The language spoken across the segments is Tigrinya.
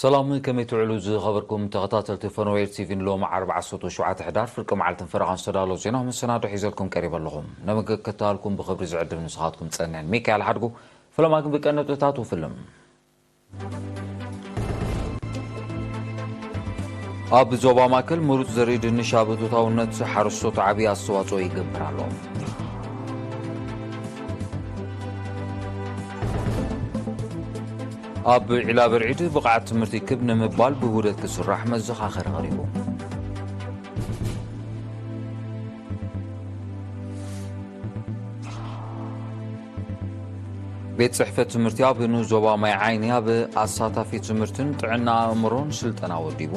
ሰላም፣ ከመይ ትውዕሉ ዝኸበርኩም ተኸታተልቲ ፈነወይር ቲቪ? ንሎሚ ዓርቢ ዓሰርተ ሸውዓተ ሕዳር ፍርቂ መዓልትን ፈረቓን ዝተዳለዉ ዜና መሰናዶ ሒዘልኩም ቀሪበ ኣለኹ። ነመክትታልኩም ብኽብሪ ዝዕድም ንስኻትኩም ጸኒሐን። ሚካኤል ሓድጉ። ፈለማ ግን ብቀንዲ ነጥብታቱ ፍልም። ኣብ ዞባ ማእከል ምሩጽ ዘርኢ ድንሽ ኣብ እቶታውነት ሓረስቶት ዓቢ ኣስተዋጽኦ ይገብር ኣሎ። ኣብ ዒላ ብርዒድ ብቕዓት ትምህርቲ ክብ ንምባል ብውህደት ክስራሕ መዘኻኸሪ ቀሪቡ። ቤት ጽሕፈት ትምህርቲ ኣብ ንኡስ ዞባ ማይ ዓይኒ ኣብ ኣሳታፊ ትምህርትን ጥዕና ኣእምሮን ስልጠና ወዲቡ።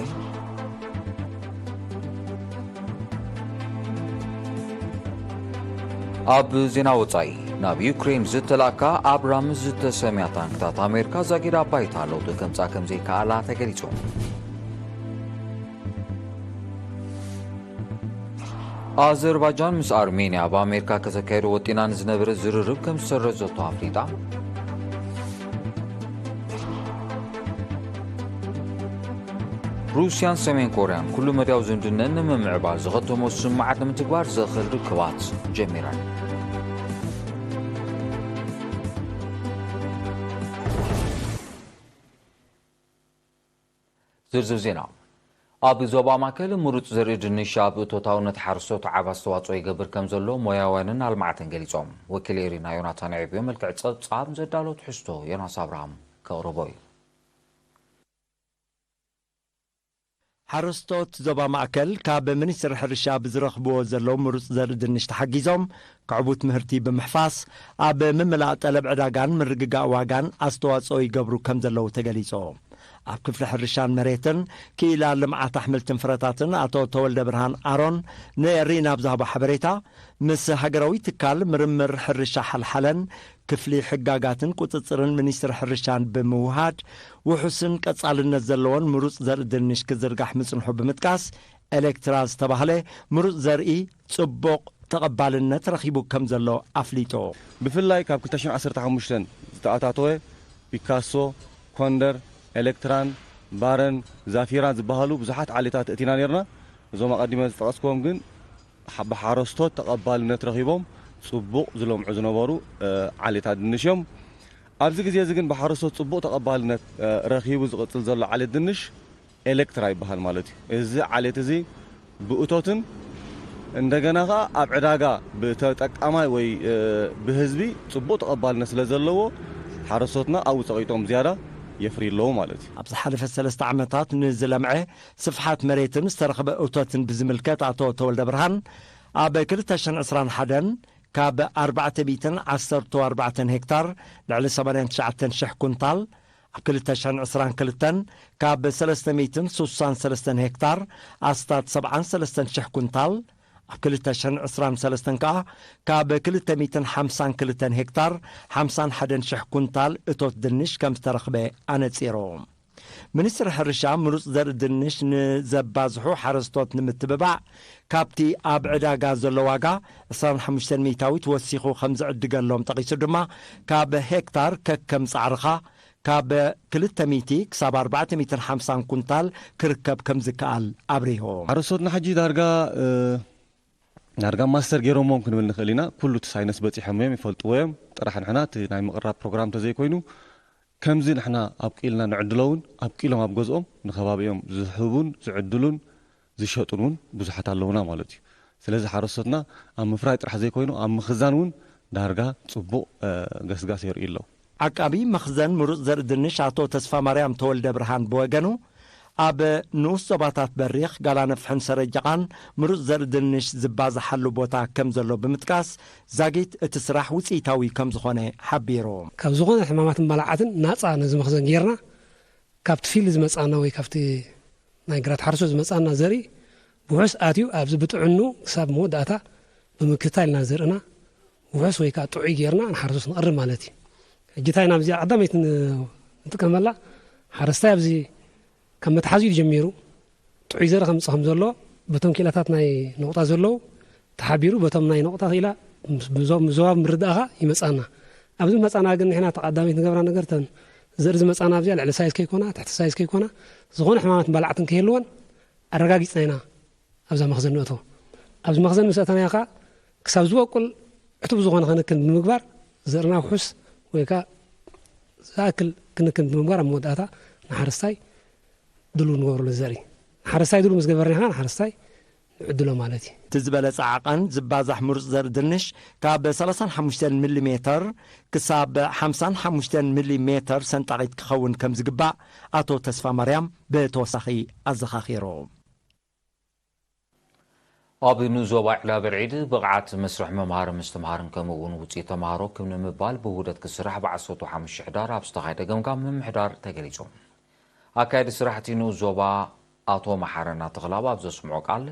ኣብ ዜና ወጻኢ፣ ናብ ዩክሬን ዝተላእካ ኣብራምስ ዝተሰምያ ታንክታት ኣሜሪካ ዛጊድ ኣብ ባይታ ለውጢ ከምጻ ከምዘይከኣላ ተገሊጹ። ኣዘርባጃን ምስ ኣርሜንያ ኣብ ኣሜሪካ ከተካይዶ ወጢና ንዝነበረ ዝርርብ ከም ዝሰረዘቶ ኣፍሊጣ። ሩስያን ሰሜን ኮርያን ኩሉ መዳያዊ ዝምድነን ንምምዕባል ዝኸተሞ ስምማዓት ንምትግባር ዘኽእል ርክባት ጀሚረን። ዝርዝር ዜና። ኣብ ዞባ ማእከል ምሩጽ ዘርኢ ድንሽ ኣብ እቶታውነት ሓረስቶት ዓቢ ኣስተዋጽኦ ይገብር ከም ዘሎ ሞያውያንን ኣልማዕትን ገሊጾም። ወኪል ኤሪና ዮናታን ኣዕብዮ መልክዕ ጸብጻብ ዘዳሎ ትሕዝቶ ዮናስ ኣብርሃም ከቕርቦ እዩ። ሓረስቶት ዞባ ማእከል ካብ ሚኒስትሪ ሕርሻ ብዝረኽብዎ ዘለዉ ምሩጽ ዘርኢ ድንሽ ተሓጊዞም፣ ክዕቡት ምህርቲ ብምሕፋስ፣ ኣብ ምምላእ ጠለብ ዕዳጋን ምርግጋእ ዋጋን ኣስተዋጽኦ ይገብሩ ከም ዘለዉ ተገሊጹ። ኣብ ክፍሊ ሕርሻን መሬትን ክኢላ ልምዓት ኣሕምልትን ፍረታትን ኣቶ ተወልደ ብርሃን ኣሮን ንኤሪና ኣብ ዝሃቦ ሓበሬታ፣ ምስ ሃገራዊ ትካል ምርምር ሕርሻ ሓልሓለን ክፍሊ ሕጋጋትን ቁጽጽርን ሚኒስትሪ ሕርሻን ብምውሃድ፣ ውሑስን ቀጻልነት ዘለዎን ምሩጽ ዘርኢ ድንሽ ክዝርጋሕ ምጽንሑ ብምጥቃስ፣ ኤሌክትራ ዝተባህለ ምሩጽ ዘርኢ ጽቡቕ ተቐባልነት ረኺቡ ከም ዘሎ ኣፍሊጡ። ብፍላይ ካብ ክልተ ሽሕን ዓሰርተ ሓሙሽተን ዝተኣታተወ ፒካሶ፣ ኮንደር፣ ኤሌክትራን፣ ባረን፣ ዛፊራን ዝበሃሉ ብዙሓት ዓሌታት እቲና ነርና። እዞም ኣቐዲመ ዝጠቐስክዎም ግን ሓ-፣ ብሓረስቶት ተቐባልነት ረኺቦም ጽቡቕ ዝለምዑ ዝነበሩ፣ እ፣ ዓሌታት ድንሽ እዮም። ኣብዚ ግዜ እዚ ግን ብሓረስቶት ጽቡቕ ተቐባልነት፣ እ፣ ረኺቡ ዝቕጽል ዘሎ ዓሌት ድንሽ ኤሌክትራ ይበሃል ማለት እዩ። እዚ ዓሌት እዚ ብእቶትን እንደገና ኸኣ ኣብ ዕዳጋ ብተጠቃማይ ወይ፣ እ፣ ብህዝቢ ጽቡቕ ተቐባልነት ስለ ዘለዎ ሓረስቶትና ኣብኡ ጸቒጦም ዝያዳ የፍርዩ ኣለዉ ማለት እዩ። ኣብ ዝሓለፈ ሰለስተ ዓመታት ንዝለምዐ ስፍሓት መሬትን ዝተረኽበ እቶትን ብዝምልከት ኣቶ ተወልደ ብርሃን፣ ኣብ ክልተ ሽሕን ዕስራን ሓደን ካብ ኣርባዕተ ሚእትን ዓሰርተ ኣርባዕተን ሄክታር ልዕሊ ሰማንያን ትሽዓተን ሽሕ ኩንታል፣ ኣብ ክልተ ሽሕን ዕስራን ክልተን ካብ ሰለስተ ሚእትን ስሳን ሰለስተን ሄክታር ኣስታት ሰብዓን ሰለስተን ሽሕ ኩንታል፣ ኣብ ክልተ ሽሕን ዕስራን ሰለስተን ከኣ ካብ ክልተ ሚእትን ሓምሳን ክልተን ሄክታር ሓምሳን ሓደን ሽሕ ኩንታል እቶት ድንሽ ከም ዝተረኽበ ኣነጺሩ። ሚኒስትሪ ሕርሻ ምሩጽ ዘርኢ ድንሽ ንዘባዝሑ ሓረስቶት ንምትብባዕ፣ ካብቲ ኣብ ዕዳጋ ዘሎ ዋጋ ዕስራን ሓሙሽተን ሚእታዊት ወሲኹ ከም ዝዕድገሎም ጠቒሱ ድማ፣ ካብ ሄክታር ከከም ጻዕርኻ ካብ ክልተ ሚእቲ ክሳብ ኣርባዕተ ሚእትን ሓምሳን ኩንታል ክርከብ ከም ዝከኣል ኣብሪሁ። ሓረስቶትና ሕጂ ዳርጋ፣ እ፣ ዳርጋ ማስተር ገይሮምዎም ክንብል ንኽእል ኢና። ኩሉ እቲ ሳይነስ በጺሖም እዮም፣ ይፈልጥዎ እዮም። ጥራሕ ንሕና እቲ ናይ ምቕራብ ፕሮግራም እንተዘይኮይኑ፣ ከምዚ ንሕና ኣብቂልና ንዕድሎ እውን፣ ኣብቂሎም ኣብ ገዝኦም ንኸባቢኦም ዝህቡን ዝዕድሉን ዝሸጡን እውን ብዙሓት ኣለዉና ማለት እዩ። ስለዚ ሓረስቶትና ኣብ ምፍራይ ጥራሕ ዘይኮይኑ፣ ኣብ ምኽዛን እውን ዳርጋ ጽቡቕ፣ እ፣ ገስጋስ የርእዩ ኣለዉ። ዓቃቢ መኽዘን ምሩጽ ዘርኢ ድንሽ ኣቶ ተስፋ ማርያም ተወልደ ብርሃን ብወገኑ፣ ኣብ ንኡስ ዞባታት በሪኽ፣ ጋላነፍሕን ሰረጀቓን ምሩጽ ዘርኢ ድንሽ ዝባዝሓሉ ቦታ ከም ዘሎ ብምጥቃስ፣ ዛጊት እቲ ስራሕ ውጽኢታዊ ከም ዝኾነ ሓቢሩ። ካብ ዝኾነ ሕማማትን ባልዓትን ናጻ ነዚ መኽዘን ጌርና፣ ካብቲ ፊልድ ዝመጻና ወይ ካብቲ ናይ ግራት ሓርሶ ዝመጻና ዘርኢ ውሑስ ኣትዩ ኣብዚ ብጥዕኑ ክሳብ መወዳእታ ብምክትታል ኢና ዘርእና ውሑስ ወይ ከኣ ጥዑይ ጌርና ንሓረስቶት ነቕርብ ማለት እዩ። ሕጂ እንታይ ኢና ኣብዚኣ ቀዳመይቲ ን-፣ ንጥቀመላ? ሓረስታይ ኣብዚ ካብ መትሓዚኡ ጀሚሩ ጥዑይ ዘርኢ ከምጽእ ከም ዘሎ በቶም ኪኢላታት ናይ ነቑጣ ዘለዉ ተሓቢሩ በቶም ናይ ነቑጣ ክኢላ ምስ፣ ምስ ዞባ ምርዳእኻ ይመጻና። ኣብዚ መጻና ግን ንሕና ተቐዳመይቲ ንገብራ ነገር ተን ዘርኢ ዝመጻና ኣብዚኣ ልዕሊ ሳይዝ ከይኮና፣ ትሕቲ ሳይዝ ከይኮና፣ ዝኾነ ሕማማት በላዕትን ከይህልወን ኣረጋጊጽና ኢና ኣብዛ መኽዘን ንእቶ። ኣብዚ መኽዘን ምስ ኣተናዮ ከኣ ክሳብ ዝበቁል ዕቱብ ዝኾነ ክንክን ብምግባር ዘርእና ውሑስ ወይ ከኣ ዝኣክል ክንክን ብምግባር ኣብ መወዳእታ ንሓረስታይ ድሉው ንገብረሉ ዘርኢ። ሓረስታይ ድሉው ምስ ገበርና ከኣ ንሓረስታይ ንዕድሎ ማለት እዩ። እቲ ዝበለጸ ዓቐን ዝባዛሕ ምሩጽ ዘርኢ ድንሽ ካብ ሰላሳን ሓሙሽተን ሚሊ ሜተር ክሳብ ሓምሳን ሓሙሽተን ሚሊ ሜተር ሰንጣቒት ክኸውን ከም ዝግባእ ኣቶ ተስፋ ማርያም ብተወሳኺ ኣዘኻኺሩ። ኣብ ንኡስ ዞባ ዕላብርዒድ ብቕዓት መስርሕ ምምሃር ምስትምሃርን ከምኡ እውን ውፅኢት ተምሃሮ ክብ ንምባል ብውህደት ክስራሕ ብዓሰርተ ሓሙሽተ ሕዳር ኣብ ዝተኻየደ ገምጋም ምምሕዳር ተገሊጹ። ኣካየዲ ስራሕቲ ንኡስ ዞባ ኣቶ መሓረና ተኽላብ ኣብ ዘስምዖ ቃል፣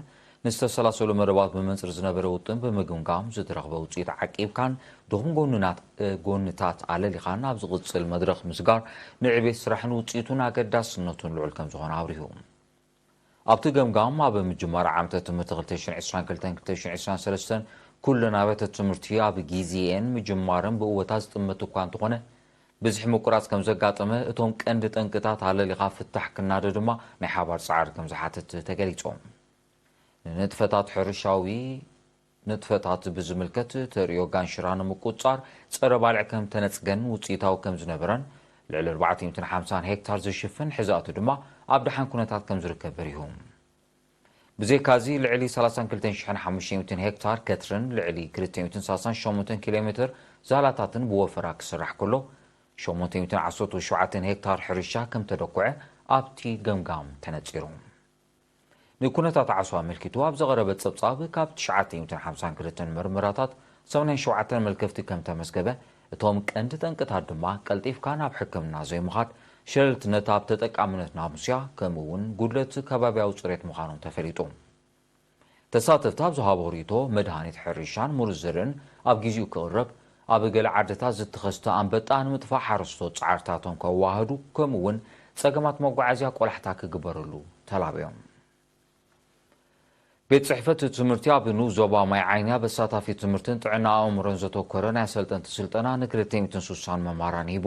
ንዝተሰላሰሉ መደባት ብመንፅር ዝነበረ ውጥን ብምግምጋም ዝተረኽበ ውፅኢት ዓቂብካን ድኹም ጎንናት ጎንታት ኣለሊኻን ኣብ ዝቕፅል መድረኽ ምስጋር ንዕቤት ስራሕን ውፅኢቱን ኣገዳስነቱን ልዑል ከም ዝኾነ ኣብሪሁ። ኣብቲ ገምጋም ኣብ ምጅማር ዓመተ ትምህርቲ ክልተ ሽሕን ዕስራን ክልተን ክልተ ሽሕን ዕስራን ሰለስተን ኩለን ኣብያተ ትምህርቲ ኣብ ግዜኤን ምጅማረን ብእወታ ዝጥመት እኳ እንተኾነ ብዝሒ ምቁራፅ ከም ዘጋጠመ እቶም ቀንዲ ጠንቅታት ኣለሊኻ ፍታሕ ክናደ ድማ ናይ ሓባር ፃዕሪ ከም ዝሓትት ተገሊፆም። ንንጥፈታት ሕርሻዊ ንጥፈታት ብዝምልከት ተርእዮ ጋንሽራ ንምቁፅፃር ፀረ ባልዕ ከም ተነፅገን ውፅኢታዊ ከም ዝነበረን ልዕሊ ኣርባዕተ ሚእትን ሓምሳን ሄክታር ዝሽፍን ሕዛእቱ ድማ ኣብ ደሓን ኩነታት ከም ዝርከብ በሪሁ። ብዘይካዚ ልዕሊ ሰላሳን ክልተን ሽሕን ሓሙሽተ ሚእትን ሄክታር ከትርን ልዕሊ ክልተ ሚእትን ሰላሳን ሸሞንተን ኪሎ ሜትር ዛላታትን ብወፈራ ክስራሕ ከሎ ሸሞንተ ሚእትን ዓሰርተ ሸውዓተን ሄክታር ሕርሻ ከም ተደኩዐ ኣብቲ ገምጋም ተነፂሩ። ንኩነታት ዓሶ ኣመልኪቱ ኣብ ዘቐረበ ጸብጻብ ካብ ትሽዓተ ሚእትን ሓምሳን ክልተን ምርመራታት ሰማንያን ሸውዓተን መልከፍቲ ከም ተመዝገበ፣ እቶም ቀንዲ ጠንቅታት ድማ ቀልጢፍካ ናብ ሕክምና ዘይምኻድ፣ ሸለልትነት ኣብ ተጠቃምነት ናሙስያ፣ ከምኡ እውን ጉድለት ከባብያዊ ጽሬት ምዃኖም ተፈሊጡ። ተሳተፍቲ ኣብ ዝሃቦ ርእይቶ፣ መድሃኒት ሕርሻን ሙሩዝ ዘርእን ኣብ ጊዜኡ ክቕረብ፣ ኣብ ገለ ዓድታት ዝተኸስተ ኣንበጣ ንምጥፋእ ሓረስቶት ጻዕርታቶም ከዋህዱ፣ ከምኡ እውን ጸገማት መጓዓዝያ ቆላሕታ ክግበረሉ ተላብዮም። ቤት ጽሕፈት ትምህርቲ ኣብ ንኡስ ዞባ ማይ ዓይኒ ኣብ ኣሳታፊ ትምህርትን ጥዕና ኣእምሮን ዘተኮረ ናይ ኣሰልጠንቲ ስልጠና ንክልተ ሚእትን ስሳን መማራን ሂቡ።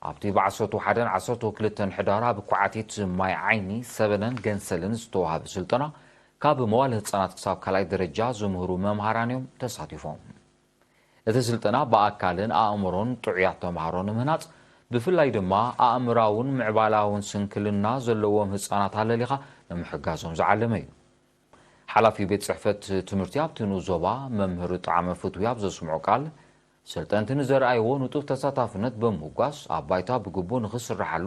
ኣብቲ ብዓሰርተ ሓደን ዓሰርተ ክልተን ሕዳር ኣብ ኳዕቲት ማይ ዓይኒ፣ ሰበነን ገንሰልን ዝተዋሃበ ስልጠና ካብ መዋለ ህጻናት ክሳብ ካልኣይ ደረጃ ዝምህሩ መምሃራን እዮም ተሳቲፎም። እቲ ስልጠና ብኣካልን ኣእምሮን ጥዑያት ተምሃሮ ንምህናጽ፣ ብፍላይ ድማ ኣእምራውን ምዕባላውን ስንክልና ዘለዎም ህጻናት ኣለሊኻ ንምሕጋዞም ዝዓለመ እዩ። ሓላፊ ቤት ጽሕፈት ትምህርቲ ኣብቲ ንኡስ ዞባ መምህር ጣዕመ ፍትዊ ኣብ ዘስምዖ ቃል፣ ሰልጠንቲ ንዘርኣይዎ ንጡፍ ተሳታፍነት ብምውጋስ ኣብ ባይታ ብግቡእ ንኽስርሓሉ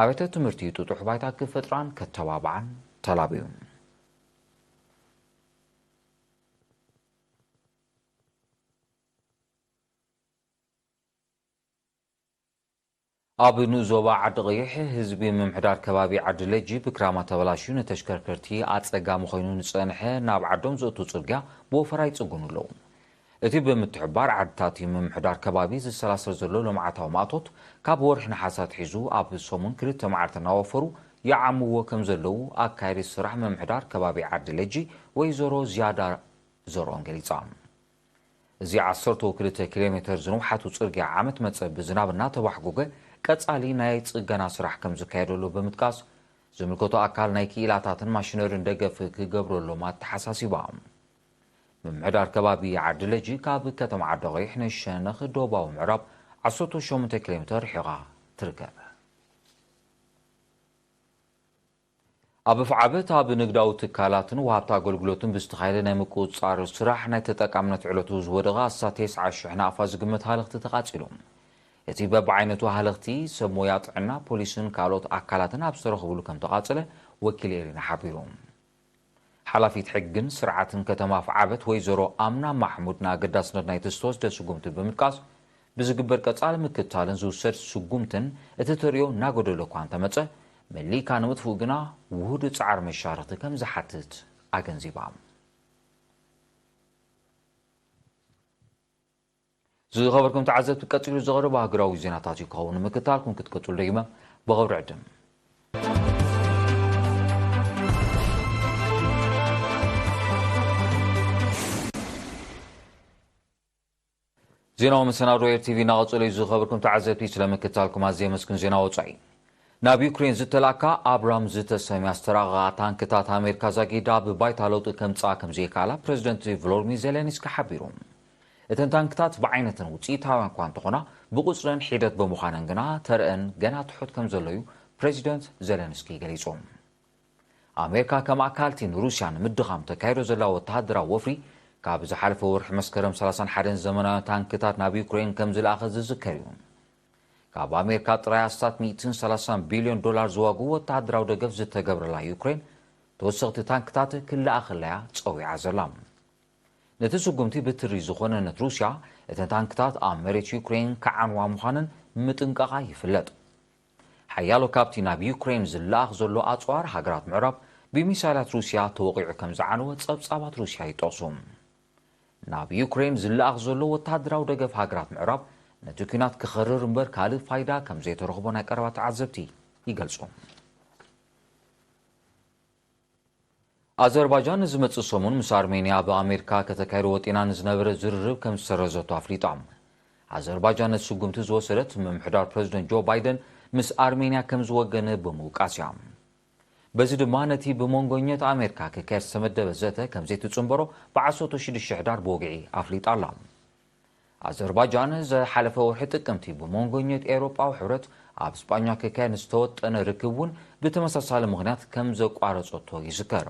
ኣብያተ ትምህርቲ ጥጡሕ ባይታ ክፈጥራን ከተባብዓን ተላብዩ። ኣብ ንኡስ ዞባ ዓዲ ቀይሕ ህዝቢ ምምሕዳር ከባቢ ዓዲ ለጂ ብክራማ ተበላሽዩ ንተሽከርከርቲ ኣጸጋሚ ኮይኑ ንጸንሐ ናብ ዓዶም ዘእቱ ጽርግያ ብወፈራ ይጽግኑ ኣለዉ። እቲ ብምትሕብባር ዓድታት ምምሕዳር ከባቢ ዝሰላሰል ዘሎ ልምዓታዊ ማእቶት ካብ ወርሒ ነሓሰ ኣትሒዙ ኣብ ሰሙን ክልተ መዓልቲ እናወፈሩ ይዓምዎ ከም ዘለዉ ኣካየዲት ስራሕ ምምሕዳር ከባቢ ዓዲ ለጂ ወይዘሮ ዝያዳ ዘርኦም ገሊጻ። እዚ ዓሰርተ ክልተ ኪሎ ሜተር ዝንውሓቱ ጽርግያ ዓመት መጸ ብዝናብ እናተባሕጎገ ቀጻሊ ናይ ጽገና ስራሕ ከም ዝካየደሉ ብምጥቃስ፣ ዝምልከቶ ኣካል ናይ ክኢላታትን ማሽነሪን ደገፍ ክገብረሎም ኣተሓሳሲባ። ምምሕዳር ከባቢ ዓዲ ለጂ ካብ ከተማ ዓዲ ቀይሕ ንሸነኽ ደቡባዊ ምዕራብ ዓሰርተ ሸሞንተ ኪሎ ሜተር ርሒቓ ትርከብ። ኣብ ኣፍዓበት ኣብ ንግዳዊ ትካላትን ወሃብቲ ኣገልግሎትን ብዝተኻየደ ናይ ምቁጽጻር ስራሕ ናይ ተጠቃምነት ዕለቱ ዝወደቐ ኣስታት ተስዓ ሽሕ ናቕፋ ዝግመት ሃለኽቲ ተቓጺሉ። እቲ በብዓይነቱ ሃለኽቲ ሰብ ሞያ ጥዕና፣ ፖሊስን ካልኦት ኣካላትን ኣብ ዝተረኽብሉ ከም ተቓጸለ ወኪል ኤሪና ሓቢሩ። ሓላፊት ሕግን ስርዓትን ከተማ ኣፍዓበት ወይዘሮ ኣምና ማሕሙድ ንኣገዳስነት ናይቲ ዝተወስደ ስጉምቲ ብምጥቃስ፣ ብዝግበር ቀጻሊ ምክትታልን ዝውሰድ ስጉምትን እቲ ተርእዮ እናጎደሎ እኳ እንተመጸ፣ መሊእካ ንምጥፍኡ ግና ውሁድ ጻዕሪ መሻርኽቲ ከም ዝሓትት ኣገንዚባ። ዝኸበርኩም ተዓዘብቲ፣ ቀጺሉ ዝቐርብ ሃገራዊ ዜናታት እዩ ክኸውን። ምክትታልኩም ክትቀጽሉ ደጊመ ብኽብሪ ዕድም። ዜናዊ መሰናዶ ኤር ቲቪ እናቐጸሉ እዩ። ዝኸበርኩም ተዓዘብቲ፣ ስለ ምክትታልኩም ኣዝየ የመስግን። ዜና ወጻኢ። ናብ ዩክሬን ዝተላእካ ኣብራም ዝተሰምያ ዝተራቐቓ ታንክታት ኣሜሪካ ዛጊዳ ብባይታ ለውጢ ከምጽኣ ከም ዘይከኣላ ፕረዚደንት ቮሎድሚር ዜሌንስኪ ሓቢሩ። እተን ታንክታት ብዓይነተን ውጽኢታውያን እኳ እንተኾና፣ ብቑጽረን ሒደት ብምዃነን ግና ተረአን ገና ትሑት ከም ዘሎ እዩ ፕረዚደንት ዜሌንስኪ ገሊጹ። ኣሜሪካ ከም ኣካልቲ ንሩስያ ንምድኻም ተካይዶ ዘላ ወተሃደራዊ ወፍሪ፣ ካብ ዝሓለፈ ወርሒ መስከረም ሰላሳን ሓደን ዘመናዊ ታንክታት ናብ ዩክሬን ከም ዝለኣኸ ዝዝከር እዩ። ካብ ኣሜሪካ ጥራይ ኣስታት ሚእትን ሰላሳን ቢልዮን ዶላር ዝዋግኡ ወተሃደራዊ ደገፍ ዝተገብረላ ዩክሬን፣ ተወሰኽቲ ታንክታት ክለኣኸላያ ጸዊዓ ዘላ። ነቲ ስጉምቲ ብትሪ ዝኾነነት ሩስያ፣ እተን ታንክታት ኣብ መሬት ዩክሬን ክዓንዋ ምዃነን ምጥንቃቓ ይፍለጥ። ሓያሎ ካብቲ ናብ ዩክሬን ዝለኣኽ ዘሎ ኣጽዋር ሃገራት ምዕራብ ብሚሳይላት ሩስያ ተወቒዑ ከም ዝዓነወ ጸብጻባት ሩስያ ይጠቕሱ። ናብ ዩክሬን ዝለኣኽ ዘሎ ወተሃደራዊ ደገፍ ሃገራት ምዕራብ ነቲ ኲናት ክኸርር እምበር ካልእ ፋይዳ ከም ዘይተረኽቦ ናይ ቀረባ ተዓዘብቲ ይገልጹ። ኣዘርባጃን ንዝመጽእ ሰሙን ምስ ኣርሜንያ ብኣሜሪካ ከተካይዶ ወጢና ንዝነበረ ዝርርብ ከም ዝሰረዘቶ ኣፍሊጣ። ኣዘርባጃን ነቲ ስጉምቲ ዝወሰደት ምምሕዳር ፕረዚደንት ጆ ባይደን ምስ ኣርሜንያ ከም ዝወገነ ብምውቃስ እያ። በዚ ድማ ነቲ ብመንጎኘት ኣሜሪካ ክካየድ ዝተመደበ ዘተ ከም ዘይትጽንበሮ ብዓሰርተ ሽዱሽተ ሕዳር ብወግዒ ኣፍሊጣ ኣላ። ኣዘርባጃን ዝሓለፈ ወርሒ ጥቅምቲ ብመንጎኘት ኤውሮጳዊ ሕብረት ኣብ ስጳኛ ክካየድ ዝተወጠነ ርክብ እውን ብተመሳሳሊ ምኽንያት ከም ዘቋረጸቶ ይዝከር።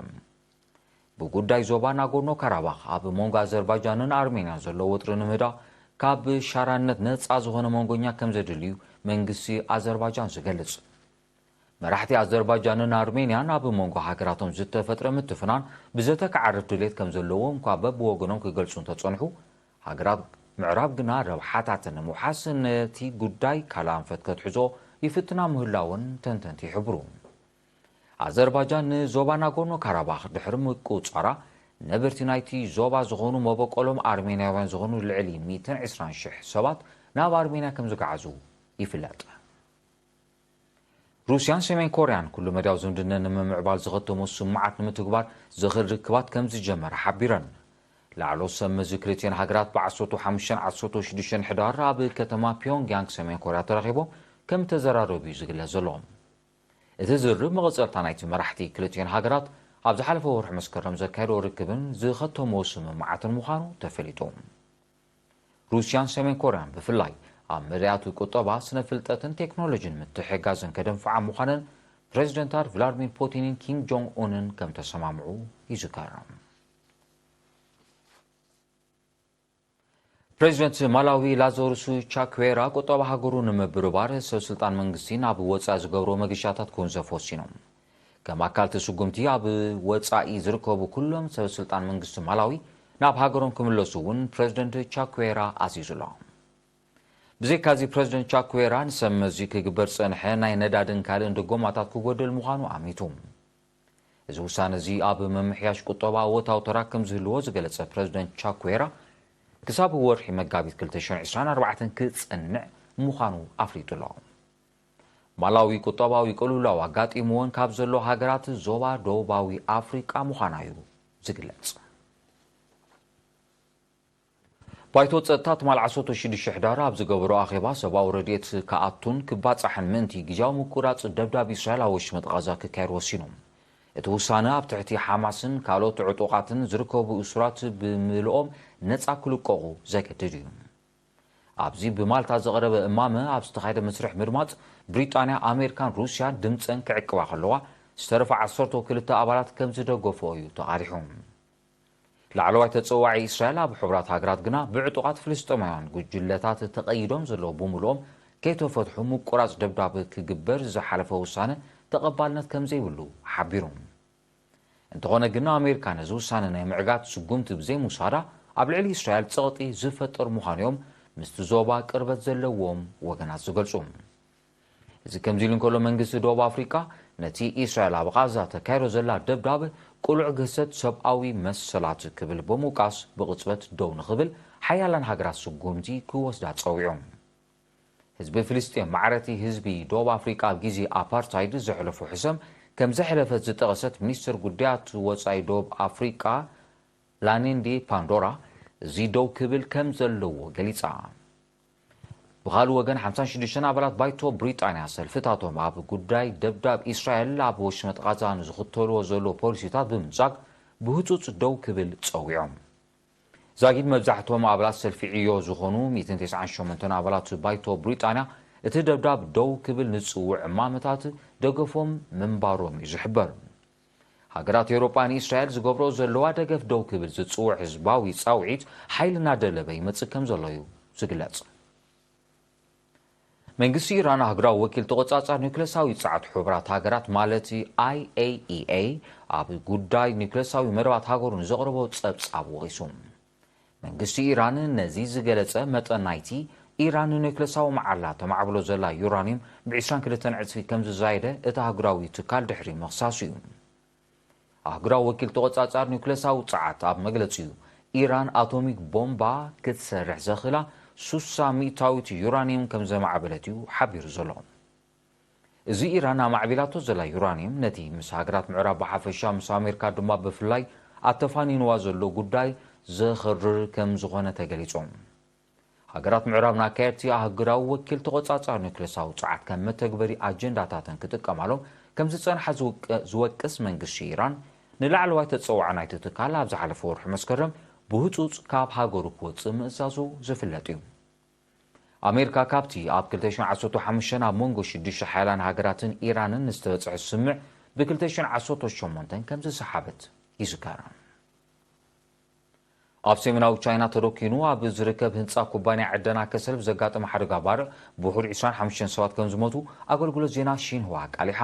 ብጉዳይ ዞባ ናጎርኖ ካራባኽ ኣብ መንጎ ኣዘርባጃንን ኣርሜንያን ዘሎ ወጥሪ ንምህዳእ ካብ ሻራነት ነጻ ዝኾነ መንጎኛ ከም ዘድልዩ መንግስቲ ኣዘርባጃን ዝገልጽ። መራሕቲ ኣዘርባጃንን ኣርሜንያን ኣብ መንጎ ሃገራቶም ዝተፈጥረ ምትፍናን ብዘተ ክዓርፍ ድሌት ከም ዘለዎም እኳ በብወገኖም ክገልጹ እንተጸንሑ፣ ሃገራት ምዕራብ ግና ረብሓታተን ንምውሓስ ነቲ ጉዳይ ካልእ ኣንፈት ከትሕዞ ይፍትና ምህላወን ተንተንቲ ይሕብሩ። ኣዘርባጃን ንዞባ ናጎርኖ ካራባኽ ድሕሪ ምቁጻራ፣ ነበርቲ ናይቲ ዞባ ዝኾኑ መበቆሎም ኣርሜንያውያን ዝኾኑ ልዕሊ ሚእትን ዕስራን ሽሕ ሰባት ናብ ኣርሜንያ ከም ዝገዓዙ ይፍለጥ። ሩስያን ሰሜን ኮርያን ኩሉ መዳያዊ ዝምድነን ንምምዕባል ዝኸተሞ ስምምዓት ንምትግባር ዝኽእል ርክባት ከም ዝጀመረ ሓቢረን። ላዕሎ ሰብ መዚ ክልቲኤን ሃገራት ብዓሰርተ ሓሙሽተን ዓሰርተ ሽዱሽተን ሕዳር ኣብ ከተማ ፒዮንግያንግ ሰሜን ኮርያ ተራኺቦም ከም ተዘራረቡ እዩ ዝግለጽ ዘሎ። እቲ ዝርርብ መቐጸልታ ናይቲ መራሕቲ ክልቲኤን ሃገራት ኣብ ዝሓለፈ ወርሒ መስከረም ዘካየዶ ርክብን ዝኸተሞ ስምምዓትን ምዃኑ ተፈሊጡ። ሩስያን ሰሜን ኮርያን ብፍላይ ኣብ መዳያቱ ቁጠባ፣ ስነ ፍልጠትን ቴክኖሎጂን ምትሕጋዝን ከደንፍዓ ምዃነን ፕሬዚደንታት ቭላድሚር ፑቲንን ኪም ጆንግ ኡንን ከም ተሰማምዑ ይዝከር። ፕሬዚደንት ማላዊ ላዛሩስ ቻክዌራ ቁጠባ ሃገሩ ንምብርባር ሰብ ስልጣን መንግስቲ ናብ ወጻኢ ዝገብሮ መገሻታት ክውንዘፍ ወሲኖም። ከም ኣካል እቲ ስጉምቲ ኣብ ወጻኢ ዝርከቡ ኩሎም ሰብ ስልጣን መንግስቲ ማላዊ ናብ ሃገሮም ክምለሱ እውን ፕሬዚደንት ቻክዌራ ኣዚዙ ኣሎ። ብዘይካዚ ፕሬዚደንት ቻክዌራ ንሰብ መዚ ክግበር ዝጸንሐ ናይ ነዳድን ካልእን ድጎማታት ክጎደል ምዃኑ ኣሚቱ። እዚ ውሳነ እዚ ኣብ ምምሕያሽ ቁጠባ ኣወታዊ ተራ ከም ዝህልዎ ዝገለጸ ፕሬዚደንት ቻክዌራ፣ ክሳብ ወርሒ መጋቢት ክልተ ሽሕን ዕስራን ኣርባዕተን ክጸንዕ ምዃኑ ኣፍሊጡ ኣሎ። ማላዊ ቁጠባዊ ቅልውላው ኣጋጢምወን ካብ ዘሎ ሃገራት ዞባ ደቡባዊ ኣፍሪቃ ምዃና እዩ ዝግለጽ። ባይቶ ጸጥታ ትማል ዓሰርተ ሽዱሽተ ሕዳር ኣብ ዝገበሮ ኣኼባ፣ ሰብኣዊ ረድኤት ክኣቱን ክባጻሕን ምእንቲ ግዝያዊ ምቁራጽ ደብዳብ እስራኤል ኣብ ወሽመጥ ቓዛ ክካየድ ወሲኑ። እቲ ውሳነ ኣብ ትሕቲ ሓማስን ካልኦት ዕጡቓትን ዝርከቡ እሱራት ብምልኦም ነጻ ክልቀቑ ዘገድድ እዩ። ኣብዚ ብማልታ ዝቐረበ እማመ ኣብ ዝተኻየደ መስርሕ ምድማጽ፣ ብሪጣንያ፣ ኣሜሪካን ሩስያን ድምጸን ክዕቅባ ከለዋ፣ ዝተረፈ ዓሰርተ ክልተ ኣባላት ከም ዝደገፍኦ እዩ ተቓሊሑ። ላዕለዋይ ተጸዋዒ እስራኤል ኣብ ሕቡራት ሃገራት ግና፣ ብዕጡቓት ፍልስጤማውያን ጉጅለታት ተቐይዶም ዘለዉ ብምልኦም ከይተፈትሑ ምቁራጽ ደብዳብ ክግበር ዝሓለፈ ውሳነ ተቐባልነት ከም ዘይብሉ ሓቢሩ። እንተኾነ ግና፣ ኣሜሪካ ነዚ ውሳነ ናይ ምዕጋት ስጉምቲ ብዘይምውሳዳ ኣብ ልዕሊ እስራኤል ጸቕጢ ዝፈጥር ምዃኑ እዮም ምስቲ ዞባ ቅርበት ዘለዎም ወገናት ዝገልጹ። እዚ ከምዚ ኢሉ እንከሎ፣ መንግስቲ ደቡብ ኣፍሪቃ ነቲ እስራኤል ኣብ ቓዛ ተካይዶ ዘላ ደብዳብ ቅሉዕ ግህሰት ሰብኣዊ መሰላት ክብል ብምውቃስ፣ ብቕጽበት ደው ንኽብል ሓያላን ሃገራት ስጉምቲ ክወስዳ ጸዊዑ። ህዝቢ ፍልስጤም፣ ማዕረቲ ህዝቢ ደቡብ ኣፍሪቃ፣ ኣብ ግዜ ኣፓርታይድ ዘሕለፎ ሕሰም ከም ዘሕለፈት ዝጠቐሰት ሚኒስትር ጉዳያት ወጻኢ ደቡብ ኣፍሪቃ፣ ላኔንዲ ፓንዶራ፣ እዚ ደው ክብል ከም ዘለዎ ገሊጻ። ብኻልእ ወገን ሓምሳን ሽዱሽተን ኣባላት ባይቶ ብሪጣንያ ሰልፍታቶም ኣብ ጉዳይ ደብዳብ እስራኤል ኣብ ወሽመጥ ቓዛ ንዝኽተልዎ ዘሎ ፖሊሲታት ብምንጻግ ብህጹጽ ደው ክብል ጸዊዖም። ዛጊድ መብዛሕትኦም ኣባላት ሰልፊ ዕዮ ዝኾኑ ሚእትን ተስዓን ሸሞንተን ኣባላት ባይቶ ብሪጣንያ እቲ ደብዳብ ደው ክብል ንጽውዕ እማመታት ደገፎም ምንባሮም እዩ ዝሕበር። ሃገራት ኤውሮጳ ንእስራኤል ዝገብሮ ዘለዋ ደገፍ ደው ክብል ዝጽውዕ ህዝባዊ ጻውዒት ሓይሊ እናደለበ ይመጽእ ከም ዘሎ እዩ ዝግለጽ። መንግስቲ ኢራን ኣህጉራዊ ወኪል ተቖጻጻሪ ኒውክለሳዊ ጸዓት ሕቡራት ሃገራት ማለት ኣይ ኤ ኢ ኤ ኣብ ጉዳይ ኒውክለሳዊ መደባት ሃገሩ ንዘቕረቦ ጸብጻብ ወቒሱ። መንግስቲ ኢራን ነዚ ዝገለጸ መጠን ናይቲ ኢራን ንኒውክለሳዊ መዓላ ተማዕብሎ ዘላ ዩራኒየም ብ ዒስራን ክልተን ዕጽፊ ከም ዝዛየደ እቲ ኣህጉራዊ ትካል ድሕሪ ምኽሳሱ እዩ። ኣህጉራዊ ወኪል ተቖጻጻሪ ኒውክለሳዊ ጸዓት ኣብ መግለጺኡ ኢራን ኣቶሚክ ቦምባ ክትሰርሕ ዘኽእላ ሱሳ ሚእታዊት ዩራኒየም ከም ዘማዕበለት እዩ ሓቢሩ ዘሎ። እዚ ኢራን ኣማዕቢላቶ ዘላ ዩራኒየም ነቲ ምስ ሃገራት ምዕራብ ብሓፈሻ ምስ ኣሜሪካ ድማ ብፍላይ ኣተፋኒንዋ ዘሎ ጉዳይ ዘኽርር ከም ዝኾነ ተገሊጹ። ሃገራት ምዕራብ ንኣካየድቲ ኣህጉራዊ ወኪል ተቖጻጻሪ ኒውክለሳዊ ጸዓት ከም መተግበሪ ኣጀንዳታተን ክጥቀማሎም ከም ዝጸንሓ ዝውቀ- ዝወቅስ መንግስቲ ኢራን ንላዕለዋይ ተጸዋዓ ናይቲ ትካል ኣብ ዝሓለፈ ወርሒ መስከረም ብህጹጽ ካብ ሃገሩ ክወጽእ ምእዛዙ ዝፍለጥ እዩ። ኣሜሪካ ካብቲ ኣብ ክልተ ሽሕን ዓሰርተ ሓሙሽተን ኣብ መንጎ ሽዱሽተ ሓያላን ሃገራትን ኢራንን ዝተበጽሐ ስምምዕ ብ ክልተ ሽሕን ዓሰርተ ሸሞንተን ከም ዝሰሓበት ይዝከር። ኣብ ሰሜናዊ ቻይና ተደኪኑ ኣብ ዝርከብ ህንጻ ኩባንያ ዕደና ከሰል ብዘጋጠመ ሓደጋ ባርዕ ብውሑድ ዒስራን ሓሙሽተን ሰባት ከም ዝሞቱ ኣገልግሎት ዜና ሺንሁዋ ኣቃሊሓ።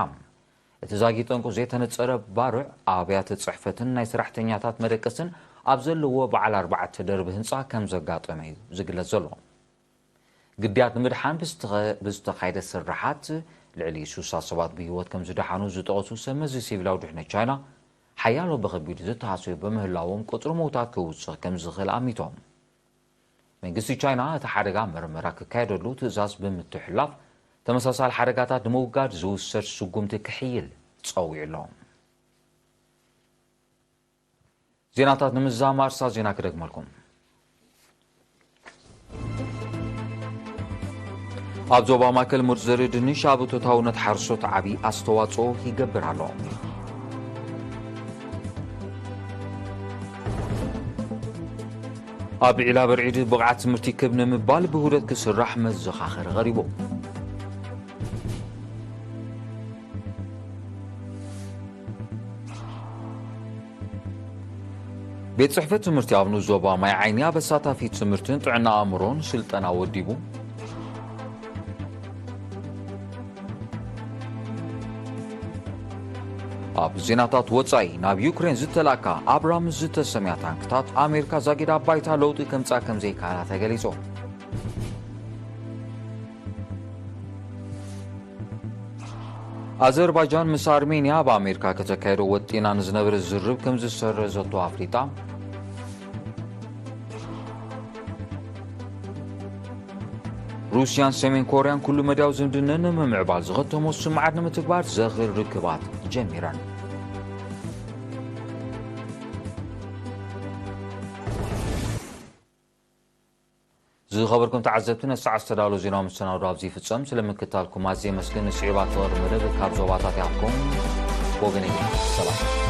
እቲ ዛጊ ጠንቁ ዘይተነጸረ ባርዕ ኣብያተ ጽሕፈትን ናይ ሰራሕተኛታት መደቀስን ኣብ ዘለዎ በዓል ኣርባዕተ ደርቢ ህንጻ ከም ዘጋጠመ እዩ ዝግለጽ ዘሎ። ግዳያት ንምድሓን ብዝተኸ- ብዝተኻየደ ስርሓት ልዕሊ ሱሳ ሰባት ብህይወት ከም ዝደሓኑ ዝጠቐሱ ሰብ መዚ ሲቪላዊ ድሕነት ቻይና ሓያሎ ብኸቢድ ዝተሃሰዩ ብምህላዎም ቁጽሪ ምውታት ክውስኽ ከም ዝኽእል ኣሚቶም። መንግስቲ ቻይና እቲ ሓደጋ መርመራ ክካየደሉ ትእዛዝ ብምትሕላፍ ተመሳሳሊ ሓደጋታት ንምውጋድ ዝውሰድ ስጉምቲ ክሕይል ጸዊዑ ኣሎ። ዜናታት ንምዝዛም ኣርሳ ዜና ክደግመልኩም። ኣብ ዞባ ማእከል ምርት ዘርኢ ድንሽ ኣብ እቶታውነት ሓርሶት ዓቢ ኣስተዋጽኦ ይገብር ኣሎ። ኣብ ዒላ በርዒድ ብቕዓት ትምህርቲ ክብ ንምባል ብህውደት ክስራሕ መዘኻኸሪ ቀሪቡ። ቤት ጽሕፈት ትምህርቲ ኣብ ንኡስ ዞባ ማይ ዓይኒ ኣብ ኣሳታፊ ትምህርትን ጥዕና ኣእምሮን ስልጠና ወዲቡ። ኣብ ዜናታት ወጻኢ፣ ናብ ዩክሬን ዝተላእካ ኣብራምስ ዝተሰምያ ታንክታት ኣሜሪካ ዛጊዳ ኣብ ባይታ ለውጢ ከምጻ ከም ዘይከኣላ ተገሊጹ። ኣዘርባይጃን ምስ ኣርሜንያ ኣብ ኣሜሪካ ከተካየዶ ወጢና ንዝነበረ ዝርብ ከም ዝሰረዘቶ ኣፍሊጣ። ሩስያን ሰሜን ኮርያን ኩሉ መዳያዊ ዝምድነን ንምምዕባል ዝኸተሞ ስምዓት ንምትግባር ዘኽእል ርክባት ጀሚረን። ዝኸበርኩም ተዓዘብቲ፣ ነዚ ሰዓት ዝተዳለወ ዜናዊ መሰናዶ ኣብዚ ይፍጸም። ስለ ምክታልኩም ኣዝየ የመስግን። ንስዒባ ትቐርብ መደብ ካብ ዞባታት ይሃብኩም። ብወገነይ ሰላም።